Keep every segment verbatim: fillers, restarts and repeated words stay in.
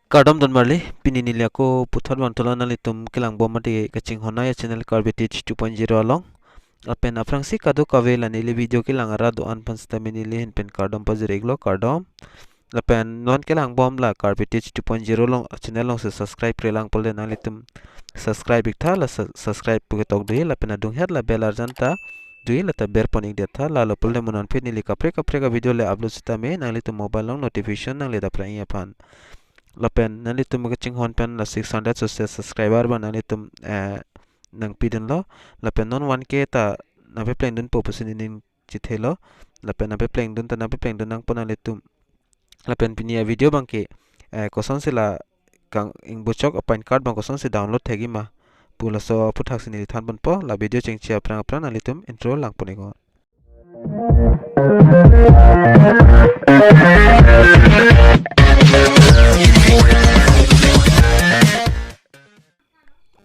Kardom donmarli, pini neli ako puthot vangthulo nanglitum kelangbom mate kachinghon a-channel Karbi Teach two point zero along. Lapen aphrangsi kadokave la neli video kelang arat do-an aphan sitame neli ahin pen kardom pajir-iklo, kardom. Lapen non kelangbom la Karbi Teach two point zero along channel alongsi subscribe-re lang pulote nanglitum subscribe-iktha, la su-, subscribe pu ketok do-i, lapen adunghet la bell arjan ta do-i, la ta berpon-ikdet tha, lalo pulote mo non aphi neli kaprek kaprek a-video le upload sitame nanglitum mobile along notification nangle dapra-i aphan. Lapen nanglitum kachinghon pen la six hundred social subscriber abang nanglitum, eh, nangpidunlo. Lapen non one K ta nangpeplengdunpo pusi neli ning chethelo. Lapen nangpeplengdun ta nangpeplengdun nangpo nanglitum. Lapen pini a-video abangke, eh, kosonsi la kang ingbuchok a-PAN card abang kosonsi download thekji ma pu laso aphuthaksi neli thanponpo. La video chengche aphrang aphrang nanglitum intro langpon-iknon.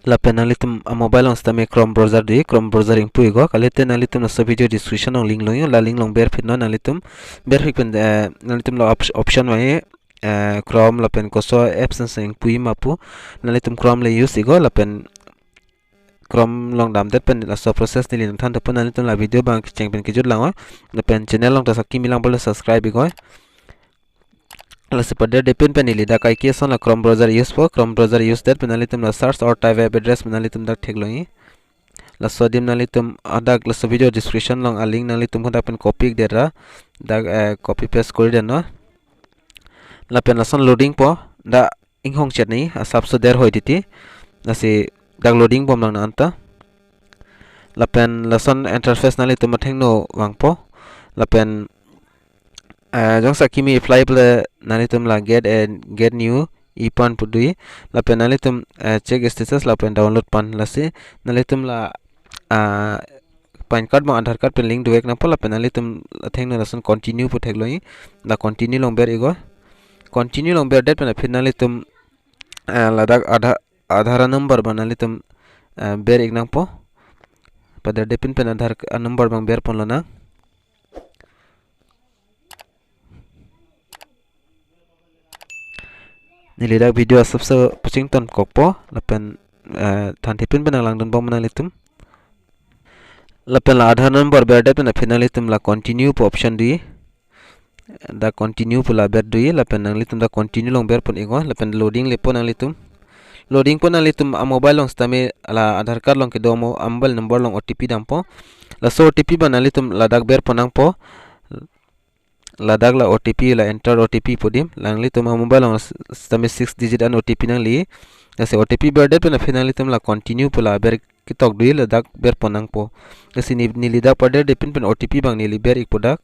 Lapen nanglitum a-mobile along sitame Chrome browser do-i, Chrome browser ingpu-iknon, kalite nanglitum laso video description along link longji, la link along berphitnon nanglitum, berphit pen, eh, nanglitum la op-, option vangji, eh, Chrome lapen koso apps an seng ingpu-i ma pu, nanglitum Chrome le use-iknon, lapen Chrome along damdet pen laso process neli nangthan thupo, nanglitum la video abang kecheng pen kejut langnon, lapen channel along ta sakimi lang pulote subscribe-iknon. Lasi paderdepin pen neli dak kaike ason la Chrome browser use-po, Chrome browser use-det pen nanglitum la search or type web address pen nanglitum dak theklongji. Laso adim nanglitum hadak laso video description along a-link nanglitum hadak pen copy-ikdet ra, dak, eh, copy paste kori detnon. Lapen lason loading-po, dak inghong chet ni asapso der hoi titi. Lasi dak loading bom lang nanta. Lapen lason interface nanglitum athengno vangpo. Lapen, eh, jongsi akimi apply pulote nanglitum la get a, get new e-PAN pu do-i. Lapen nanglitum, eh, check status lapen download PAN, lasi nanglitum la, ah, PAN card abang Aadhaar card pen link dovek nangpo, lapen nanglitum athengno lason continue pu theklongji. La continue along ber-iknon. Continue along berdet pen aphi nanglitum, eh, ladak Aadhaar, Aadhaar number abang nanglitum, eh, ber-ik nangpo. Paderdepin pen Aadhaar number abang berponlonang. Neli dak video asapso pachingtonkokpo, lapen, eh, thanthipin pen nanglangdunbom nanglitum. Lapen la Aadhaar number berdet pen aphi nanglitum la continue pu option do-i. Dak continue pu la ber do-i, lapen nanglitum dak continue along berpon-iknon, lapen loading lepo nanglitum. Loading-po nanglitum a-mobile along sitame la Aadhaar card along kedo mo a-mobile number along O T P dampo. Laso O T P abang nanglitum ladak berpon nangpo. Ladak la O T P, la enter O T P pu adim, nanglitum a-mobile along s-, sitame six digit an O T P nangli. Lasi O T P berdet pen aphi nanglitum la continue pu la ber ketok do-i, ladak berpon nangpo. Lasi ne-, neli dak paderdepin pen O T P abang neli ber-ikpo dak.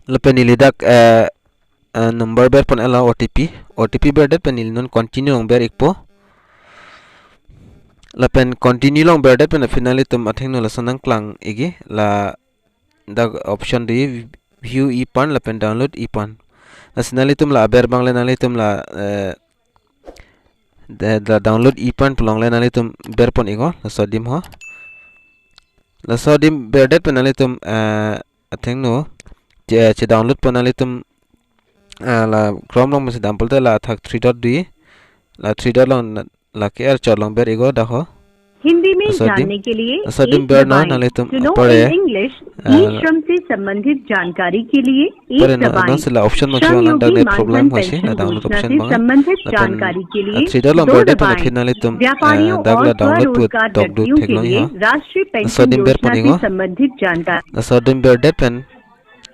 Lapen neli dak, eh, eh, number berpon-iklo, O T P. O T P berdet pen neli non continue along ber-ikpo. Lapen continue along berdet pen aphi nanglitum athengno lason nangklang-ikji, ladak option do-i view e-PAN lapen download e-PAN. Lasi nanglitum la aber abang le nanglitum la, eh, de-, la download e-PAN pu along le nanglitum berpon-iknon, laso adim ho. Laso adim berdet pen nanglitum, eh, athengno che, chedownload pon nanglitum, eh, la Chrome along masi dam pulote la athak three dot do-i, la three dot along na, la ke-er chot along ber-iknon dak ho. Hindi में laso adim, जानने के लिए laso adim एक bernon दबाएं। Nanglitum Suno apar, in English, ah, e-Shram से संबंधित जानकारी के लिए एक apar non, दबाएं। Non si la option mo श्रम chuang lang dak योगी net मानधन problem hoisi, pension la download योजना option से bang. संबंधित lapen जानकारी के लिए ah, three dot along दो berdet pen दबाएं। Aphi nanglitum, व्यापारियों ah, dak और la download pu स्वरोजगार tokdu व्यक्तियों के theklongji लिए ho. Laso adim berpon-iknon. राष्ट्रीय पेंशन योजना से संबंधित जानकारी। Laso adim berdet pen,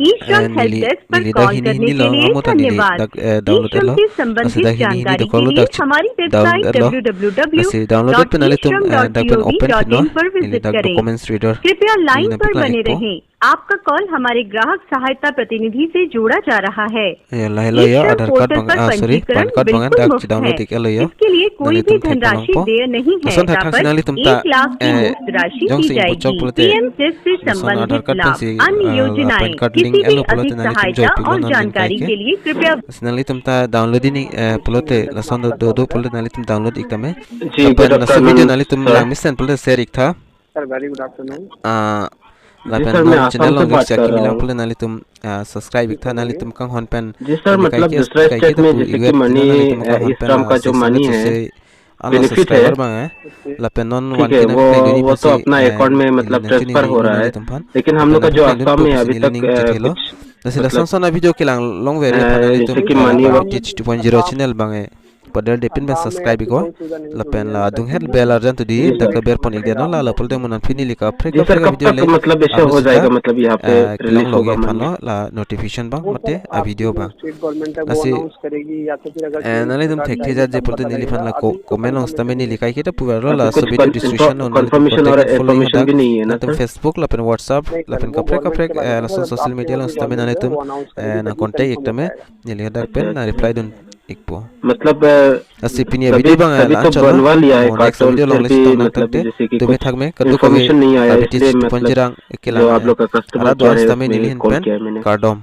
e-Shram eh, help neli, desk पर neli dak कॉल hini करने hini के long लिए amo ta neli धन्यवाद। Dak, eh, download ई-श्रम etlo. से संबंधित lasi dak hini hini जानकारी के लिए download etlo. हमारी lasi website download etlo. W W W dot eShram dot G O V dot in. Lasi download-det pen nanglitum, eh, dak pen open pinnon. पर neli visit dak करें। Documents reader कृपया लाइन पर बने रहें। आपका कॉल हमारे ग्राहक सहायता प्रतिनिधि से जोड़ा जा रहा है। Ya, lahelo ya, e-Shram Aadhaar card portal bang, पर ah, sorry, पंजीकरण PAN card bang बिल्कुल dak मुफ्त chedownload-ik-etlo ya. इसके लिए कोई भी धनराशि देय नहीं है। Lason thakthak si nanglitum ta, एक लाख की eh, मुफ्त राशि दी जाएगी। Pm SES से संबंधित लाभ, अन्य योजनाएं, किसी भी अधिक सहायता और जानकारी के लिए कृपया Lasi nanglitum ta download-ik, eh, pulote lason do, do, do pulote nanglitum download-ik tame. Lapen laso video nanglitum langmesen pulote share-ik tha. Sir, very good afternoon. Ah, Lapen non channel along jongsi akimi lang pule nanglitum, ah, subscribe iktha, nanglitum kanghon pen ji sir, neli kaike, मतलब दूसरा kaike state में tapu जैसे कि iwet mani, nanglitum eh, kanghon इस pen, term ah, का जो six hundred money है, sose ala benefit है, subscriber bang, eh. Lapen non ठीक वन है, के वो, nangpeng duni वो तो pensi, अपना eh, अकाउंट में, मतलब, neli nangchini ट्रांसफर हो rina rina rina nanglitum aphan. लेकिन हम लोग का जो आसाम में अभी तक, eh, कुछ, eh, मतलब, lason son a-video kelang long very aphan, eh, nanglitum, जैसे कि eh, money Teach two point zero channel bang, eh, padel depin pen subscribe iknon. Lapen la adung het bell arjan tu di, dak ber pon ik dei non, la lapu te mo non pini neli kaprek जी sir, kaprek कब a-video तक, le मतलब, ऐसे हो upload sita, जाएगा, मतलब, यहाँ पे eh, release kelong होगा logi aphan money? Lo la notification bang mate a-video bang. State government है, वो lasi, अनाउंस करेगी या तो फिर अगर eh, चेंज nanglitum करना thekthe चाहेगी, jat je तब pulote मतलब neli aphan la, ah, ko-, comment along sitame neli kaike tapu verlo, ऐसे la कुछ so video कन-, description इन्फॉ-, along nanglitum कन्फर्मेशन और contact follow inbox इंफॉर्मेशन भी नहीं है ना, nangtum sir? Facebook lapen WhatsApp नहीं सर, lapen अभी kaprek तक kaprek, ऐसा eh, नहीं lason है, social media along sitame अभी nanglitum, वो अनाउंस eh, करेंगे, nang contact iktame, neli hadak pen अच्छा, nang reply dun ikpo. मतलब, अ, lasi pini a-video bang, eh, तभी तो la-anchot lo. बनवा लिया है कार्टून, फिर भी, मतलब, जैसे कि कुछ इन्फॉर्मेशन नहीं आया, इसलिए, मतलब, जो आप लोग का कस्टमर केयर है, उसमें कॉल किया है मैंने। Mo next video along lesi tong nangkokte, tumi thak me, kadokave a-video along lesi tong nangkokte, tumi thak me, kardom.